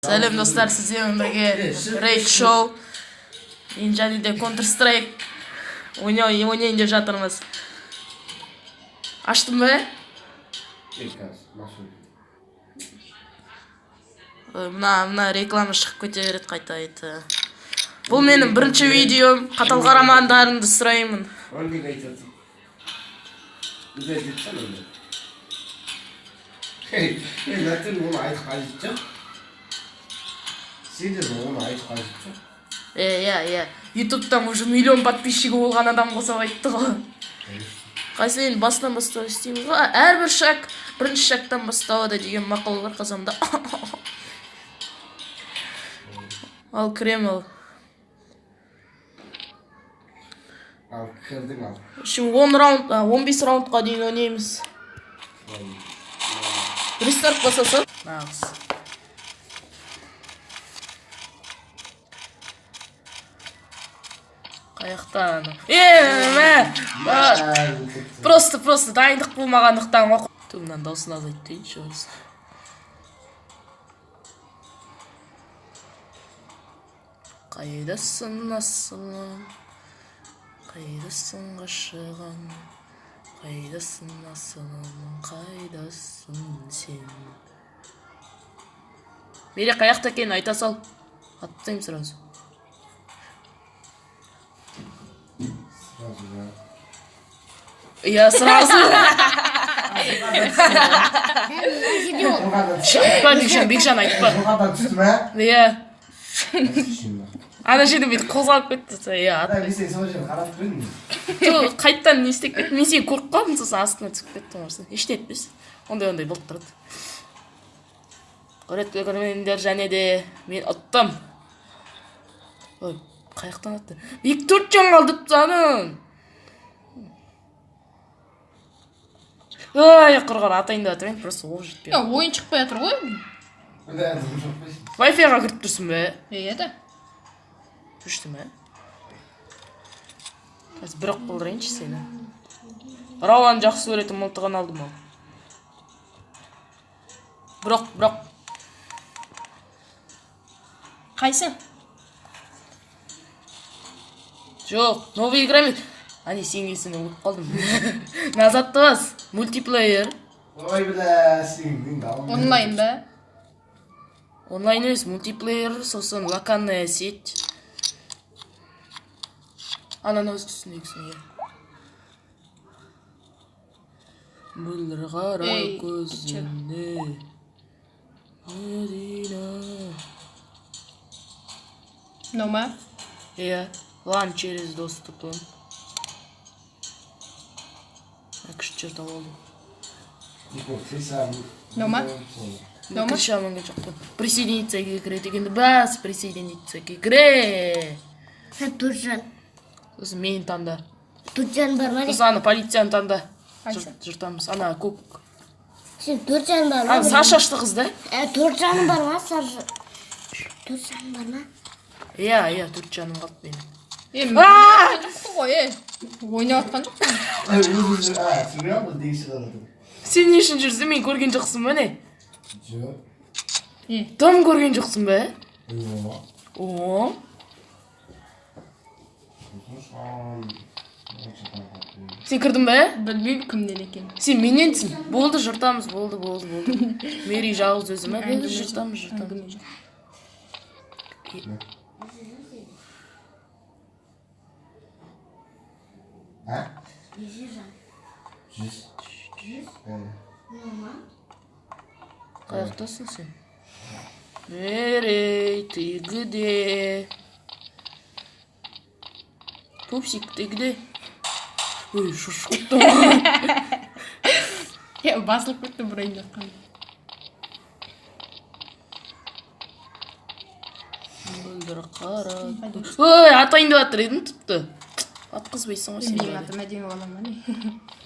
Сәлем, достар, сіздермен бірге Рейд Шоу. Енді және де Counter Strike ойнайын деп жатырмыз. Аштым ба? Қазір. Ой, мына реклама шығып кете береді қайта қайта. Бұл менің бірінші видеом. Қатал қарамандарыңды сұраймын. Оны неге айтасың? Неге айтасың оны? Ей, натуре оны айтып қажеті жоқ. Сен де оны айтып қажеті жоқ. Иә. Ютубтан уже миллион подписчигі болған адам қосап айтты ғой. Қайсы енді, басынан бастап істейміз ғой. Әрбір шаг бірінші шагтан басталады деген мақал бар қазанда. Ал кірем, ал. Ал, кірдің, ал. В общем, 10 раунд, 15 раундқа дейін ойнаймыз. Рестарт басасың. Нағыз. Қаяқтан? Е, мә! Просто дайындық болмағандықтан ғой. Ту, мынаның дауысын азайтайыншы осы. Қайдасың, асылым? Қайдасың, ғашығым? Қайдасың, асылым? Қайдасың сен? Мере қаяқта екенін айта сал. Атып тастаймын сразу. Сразу, да. Иә, сразу. Жоғарыдан түсті. Айтпа, Бекжан, Бекжан, айтпа. Жоғарыдан түсті ме? Иә. Ана жерде бүйтіп қозғалып кетті. Иә. Ана, мен сені сол жерде қарап тұр едім. Жоқ, қайтадан не істеп кеттім? Мен сені көріп қалдым, сосын астына түсіп кеттім ғой. Ештеңе етпес. Ондай болып тұрады. Құрметті көрермендер, және де мен ұттым. Ой, қаяқтан атты? Екі төрт жан қалды тастадым. Ой, құрғыр атайын деп жатыр едім, просто оқ жетпей. Я, ойын шықпай жатыр ғой. Бля, жоқ қойсын. Wi-Fi-ға кіріп тұрсың ба? Иә да. Өшті ме? Қазір бір ақ қылдырайыншы сені. Рауан жақсы көретін мылтығын алдым ал. Бірақ, бірақ. Қайсы? Жоқ, новый игра емес. Ане, сен келсең өліп қалдым. Назад бас. Мультиплеер. Ой, бля, сенің дауың. Онлайн ба? Онлайн емес, мультиплеер, сосын локальная сеть. Ананы өз үстіндегісін, иә. Мөлдір қара Ей, көзіңде. Мәдина. Мынау ма? Иә, лан через доступ. Күшті жерді алып алдым. Мынау ма? Мынау ма? Крыша мінген жоқ қой. Присоединиться к игре дегенді бас, присоединиться к игре. Төртжан. Сосын мені таңда. Төртжан бар ма, не? Сосын ана полицияны таңда. Қайсы? Жыртамыз. Ана көк. Сен төртжан бар ма? Ана сары шашты қыз да? Төрт жаның бар ма? Сары. Төрт жаның бар ма? Иә, төрт жаным қалды менің. Е, мен ойнап жатқан жоқпын ғой, е. Ойнап жатқан жоқпын. Өзі, а, түсінбей қалдым, деген шығарады. Сен не үшін жүрсің? Мен көрген жоқсың ба, не? Жоқ. Не? Дым көрген жоқсың ба? Жоқ. О, сен кірдің бе? Білмеймін кімнен екенін. Сен мененсің. Болды, жыртамыз, болды, болды, болды. Мери жалғыз өзі ме? Болды, жыртамыз, жыртамыз. Әңгіме жоқ. А? Неше жан? 100. 100? Ә. Мынау ма? Қаяқтасың сен? Мерей, ты где? Пупсик, ты где? Ой, шошып кеттім ғой. Е, басылып кетті бұрайын жатқан. Мөлдір қара. Ой, атайын деп жатыр едім тіпті. Атқызбайсың ғой сен. Менің Бәрі. атым әдемі бала ма, не?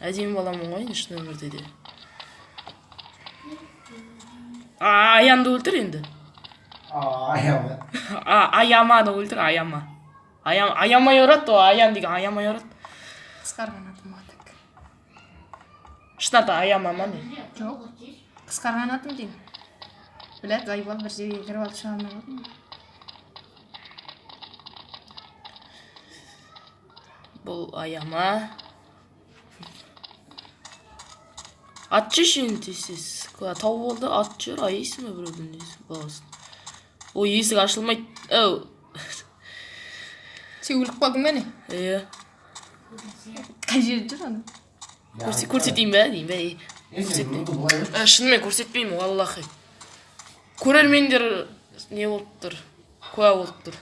Әдемі баламын ғой енді шын өмірде де. А, Аянды өлтір енді. Аяма. А, Аяманы өлтір, Аяма. Аям, аямай ұрады ол, Аян деген аямай ұрады. Қысқарған атым ғой так. Шын аты Аяма ма, не? Жоқ. Қысқарған атым деймін. Блядь, заебал, бір жерге кіріп алып шыға алмай қалдым. Бұл аяма. Ат жеші енді тез-тез. Тауып алды, ат жүр, аяйсың ба біреудің несі баласын. Ой, есік ашылмайды. Әу. Сен өліп қалдың ба не? Иә. Қай жерде жүр ана? Көрсетейін бе деймін бе? Е, сен мұнды былай қойшы. Шынымен көрсетпеймін, валлахи. Көрермендер не болып тұр? Куә болып тұр.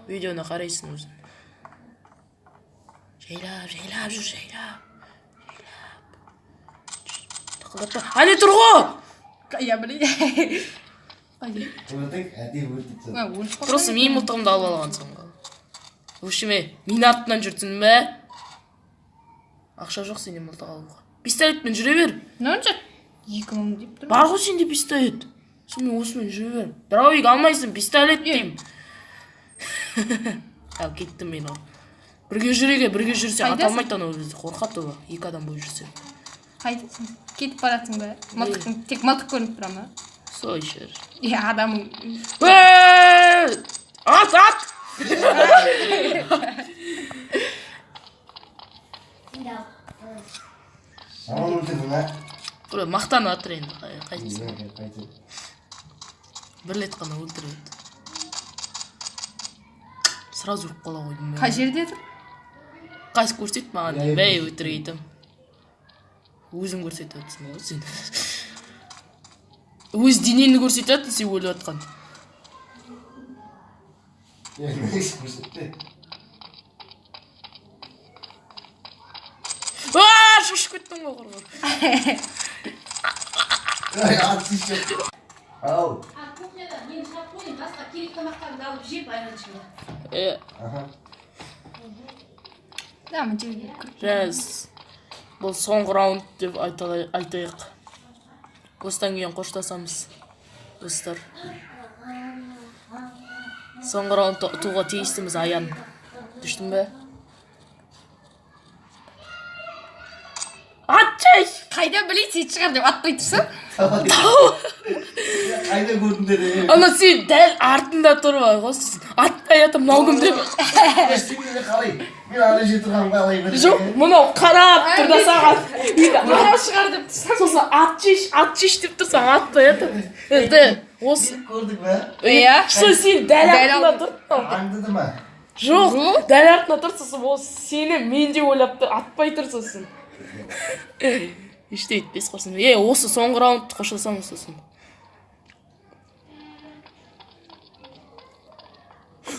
Видеоны қарайсың өзің. Жайлап, жайлап жүр, жайлап. Жайлап. Тықылдатпа. Әне тұр ғой! Я, блин. Қай жерде? Өлтірдік, әдейі өлтіріп тастадық. А, өліп қалдың. Просто менің мылтығымды алып алғансың ғой. В общем, менің артымнан жүрсің бе? Ақша жоқ сенде мылтық алуға. Пистолетпен жүре бер. Мынанша 2000 деп тұр. Бар ғой сенде пистолет. Сонымен осымен жүре бер. Дробовик алмайсың, пистолет деймін. Ал кеттім мен ал. Бірге жүреге, бірге жүрсе ата Қайдасың? алмайды анау бізді, қорқады ол. Екі адам болып жүрсе. Қайдасың? Кетіп баратсың ба? Мылтықтың тек мылтық көрініп тұра ма? Солай шығар. Е, адамың Эй! Ат, ат! Жаман өлтірдің, а? Біреу мақтанып жатыр енді, қайтсын. Қайтсын. Бір рет қана өлтіреді. Сразу өліп қала қойдым мен. қай жерде тұр? Қайсы көрсет маған, Иә, бәй өтірік айтамын. Өзің көрсетіп жатырсың ғой сен. Өз денені көрсетіп жатырсың сен өліп жатқан. Е, несі көрсетпе. Ааа, шошып кеттім ғой құрғыр. Ай, ат шешіп. Ау. А кухняда нені шығарып қойдым, басқа керек тамақтарды алып жеп айран ішіп. Аха. Да, мына жерге кіріп. Жаз. Бұл соңғы раунд деп айтайық. Осыдан кейін қоштасамыз, достар. Соңғы раундта ұтуға тиістіміз, Аян. Түштің бе? Атчай! Қайда білейін, сен шығар деп атпай тұрсың? Қайда көрдіңдер, е? Ана сен дәл артында тұрып алған ғой, сосын атпай жатыр, мынау кім деп. Е, сен де қалай? Мен ана жерде тұрғанмын, қалай білдің, Жоқ, е? мынау қарап тұр да саған. Енді Мынау шығар деп тұрсың. Сосын ат шеш, ат шеш деп тұрсаң, атпай жатыр. Енді осы Көрдік пе? Иә. Сол сен дәл Дәл артында алдында. тұрдың. Аңдыды ма? Жоқ, дәл артында тұр, сосын ол сені мен де ойлап тұр, атпай тұр сосын. Ештеңе етпес құрсын. Е, осы соңғы раунд қоштасамыз сосын.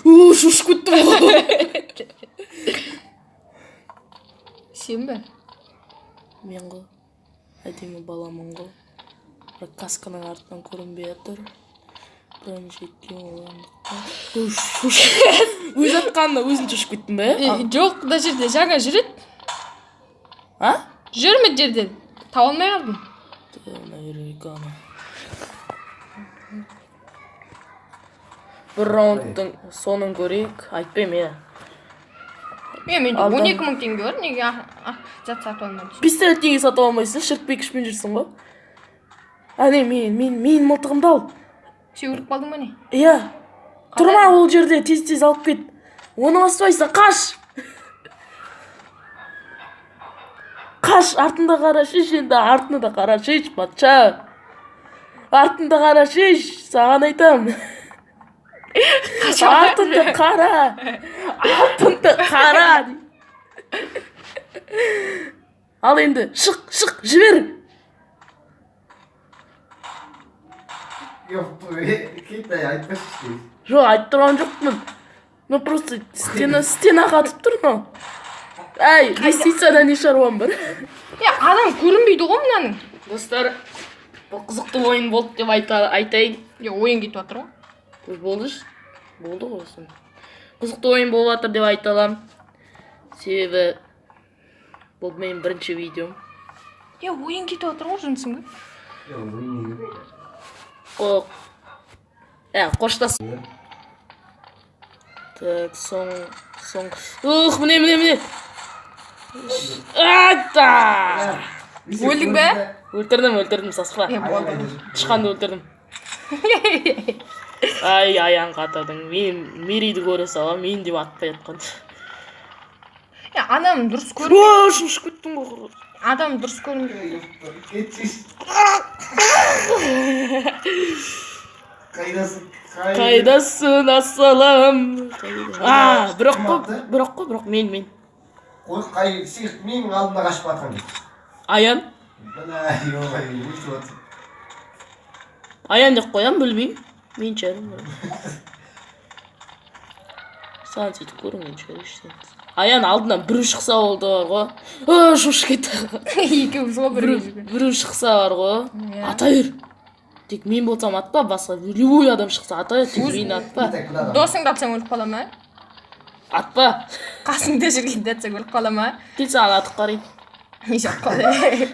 У, шошып кеттім ғой. Сен бе? Мен ғой. Әдемі баламын ғой. Бірақ касканың артынан көрінбей жатыр. Прям жеткен болғандықтан. Өз атқанына өзің шошып кеттің бе? Е, жоқ, мына жерде жаңа жүреді. А? Жүр ме жерден? Таба алмай қалдым. Наверняка. Бір раундтың соңын көрейік. Айтпаймын, иә. Е, менде Алдан. 12 000 теңге бар, неге зат сатып алмадым? Пистолет неге сатып алмайсың? Шіртпей күшпен жүрсің ғой. Әне, мен мылтығымды ал. Сен өліп қалдың ба не? Иә. Тұрма ол жерде, тез-тез алып кет. Оны баспайсың, қаш! Қаш, артында қарашы, енді артына да қарашы, патша. Артында қарашы, саған айтам. Артында қара. Артында қара. Ал енді, шық, шық, жібер. Жоқ, кет, айтпашы ештеңе. Жоқ, айтып тұрған жоқпын. Ну просто стена қатып тұр мынау. Әй, лестницада не шаруам бар? Е, адам көрінбейді ғой мынаның. Достар, бұл қызықты ойын болды деп айтайын. Е, ойын кетіп жатыр ғой. Ой, болды ш-, болды ғой осыны. Қызықты ойын болып жатыр деп айта аламын. Себебі бұл менің бірінші видеом. Е, ойын кетіп жатыр ғой, жынсың ба? Е, ойын не керек? О, қоштас. Так, соң. Ух, міне, міне, міне. Ата! Өлдің бе? Өлтірдім, өлтірдім, саспа. Е, болды. Тышқанды өлтірдім. Ай, аян қатырдың. Мен Мерейді көре сала, мен деп атпай жатқан. Е, адам дұрыс көрінбейді. О, шошып кеттім ғой. Адам дұрыс көрінбейді. Кетші. Қайдасың? Қайдасың, ассалам? А, бірақ қой, бірақ қой, бірақ мен. Қой, қай, сен менің алдымда қашып жатқан. Аян. Бля, ой, өлтіріп жатсың. Аян деп қоямын, білмеймін. Мен шығармын. Саған сөйтіп көрінген шығар ештеңе. Аян алдынан біреу шықса болды бар ғой. О, шошып кетті. Екеуміз ғой бірге жүрген. Біреу шықса бар ғой. Иә. Ата бер. Тек мен болсам атпа, басқа любой адам шықса ата бер, тек мені атпа. Так, мына адам. Досыңды атсаң өліп қала ма? Атпа. Қасыңда жүргенде атсаң өліп қала ма? Тек саған атып қарайын. Жоқ қалай.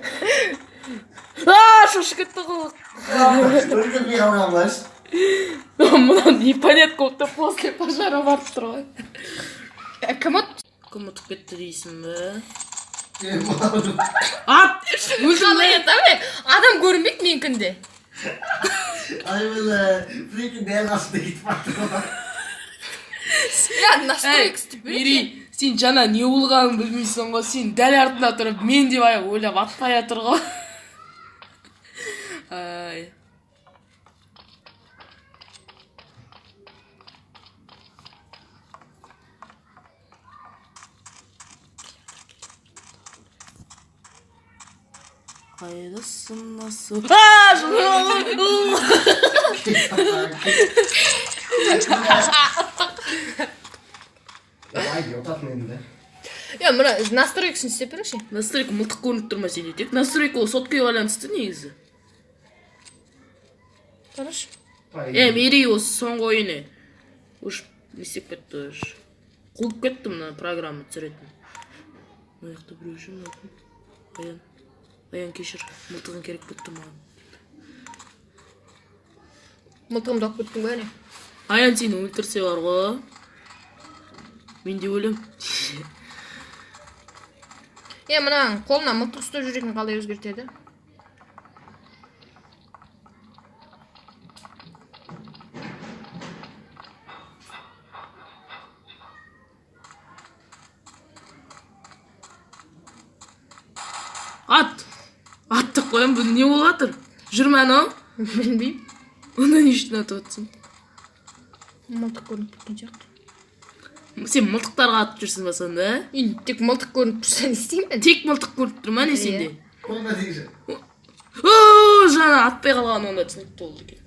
А, шошып кетті ғой. Өлтірмей қалған ба? Мына непонятно болып тұр, после пожара барып тұр ғой. Кім ұтты? Кім ұтып кетті дейсің бе? Е, мынау. Ат! Қалай атамын? Адам көрінбейді менікінде. Ай, бля, прикинь, дәл қасында кетіп бара жатыр. Я настройка істеп берейінші. Мерей, сен жаңа не болғанын білмейсің ғой. Сен дәл артында тұрып, мен деп ойлап атпай жатыр ғой. Ай. Қайдасың, асыл? А, Ай, ұтатын енді. Я мына настройкасын істеп берейінші. Настройка мылтық көрініп тұр ма сенде? Тек настройка ол соткаға байланысты негізі. Қарашы. Е, Мерей, осы соңғы ойыны. Уж не істеп кетті уж. Қуып кетті мына программа түсіретін. Мына жақта біреу жүр ме? Аян. Аян, кешір. Мылтығың керек болып тұр маған. Мылтығымды алып кеттің ба не? Аян сені өлтірсе бар ғой. Мен де өлем. Е, мынаның қолына мылтық ұстап жүретін қалай өзгертеді? Ат! Ат деп қоямын, бұл не болып жатыр? Жүр ме анау? Білмеймін. Онда не үшін атып жатсың? Мылтық көрініп кеткен сияқты. Сен мылтықтарға атып жүрсің ба сонда? Енді тек мылтық көрініп тұрса не істеймін мен? Тек мылтық көрініп тұр ма не сенде? Қолына тигізі. О, жаңа атпай қалған онда түсінікті болды екен.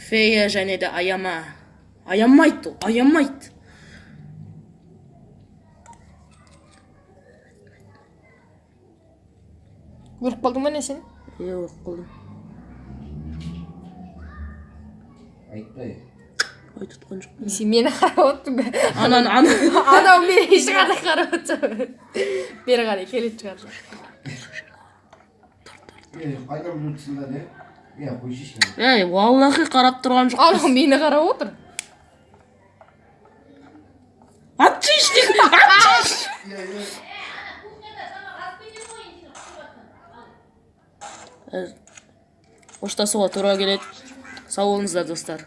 Фея және де аяма. Аямайды ол, аямайды. Өліп қалдың ба не сен? Иә, өліп қалдым. Айтпай. Айтып отқан жоқпын. Сен мені қарап отырсың ба? Ананы, ана. Анау мені ешқандай қарап отырса. Бері қарай келетін шығар. Е, қайдан біліп тұрсыңдар, е? Е, қойшы. Ей, валлахи қарап тұрған жоқ. Анау мені қарап отыр. Атшы іште. Атшы. Е, е. Қоштасуға тура келеді. Сау болыңыздар, достар.